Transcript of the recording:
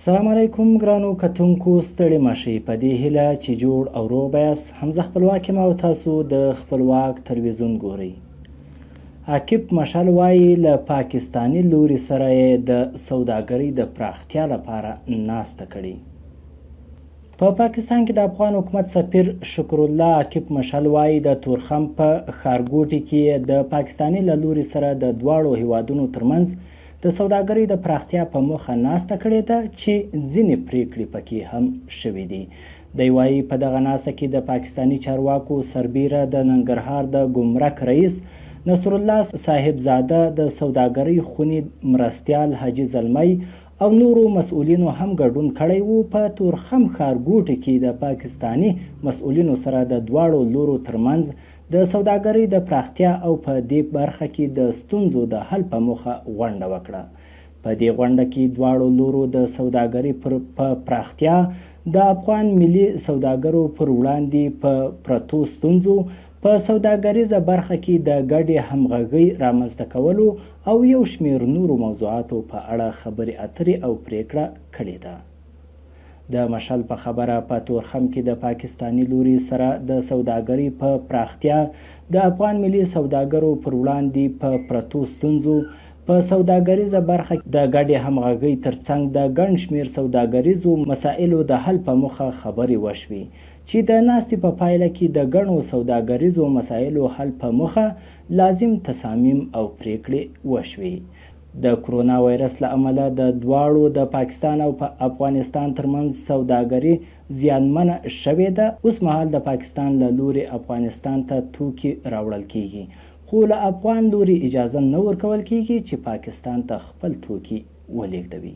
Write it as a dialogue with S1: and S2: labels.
S1: سلام علیکم ګرانو کتونکو، ستړي مشي. په دې هیله چې جوړ او روغ به یاست. حمزه خپلواک یم او تاسو د خپلواک تلویزیون ګورئ. عاقب مشعل وايي، له پاکستاني لوري سره یې د سوداګرۍ د پراختیا لپاره ناسته کړې. په پاکستان کې د افغان حکومت سفیر شکرالله عاقب مشعل وايي، د تورخم په ښارګوټي کې یې د پاکستاني له لوري سره د دواړو هېوادونو ترمنځ د سوداګرۍ د پراختیا په موخه ناسته کړې ده چې ځینې پرېکړې پکې هم شوې دي. دی وايي، په دغه ناسته کې د پاکستاني چارواکو سربېره د ننګرهار د ګمرک رئیس نصرالله صاحب زاده، د سوداګرۍ خونې مرستیال حاجي زلمی او نورو مسؤلینو هم ګډون کړی وو. په تورخم ښارګوټي کې د پاکستاني مسؤلینو سره د دواړو لورو ترمنځ د سوداګرۍ د پراختیا او په دې برخه کې د ستونزو د حل په موخه غونډه وکړه. په دې غونډه کې دواړو لورو د سوداګرۍ پر په پراختیا، د افغان ملي سوداګرو پر وړاندې په پرتو ستونزو، په سوداګریزه برخه کې د ګډې همغږۍ رامنځته کولو او یو شمېر نورو موضوعاتو په اړه خبرې اترې او پرېکړه کړې ده. د مشعل په خبره، په تورخم کې د پاکستاني لوري سره د سوداګرۍ په پراختیا، د افغان ملي سوداګرو پر وړاندې په پرتو ستونزو، په سوداګریزه برخه کې د ګډې همغږۍ ترڅنګ د ګڼ شمېر سوداګریزو مسایلو د حل په موخه خبرې وشوې چې د ناستې په پایله کې د ګڼو سوداګریزو مسایلو حل په موخه لازم تصامیم او پرېکړې وشوې. د کرونا وایرس له امله د دواړو د پاکستان او افغانستان ترمنځ سوداګري زیانمنه شوې ده. اوس مهال د پاکستان له لوري افغانستان ته توکي راوړل کېږي، خو له افغان لوري اجازه نه ورکول کېږي چې پاکستان ته خپل توکي ولېږدوي.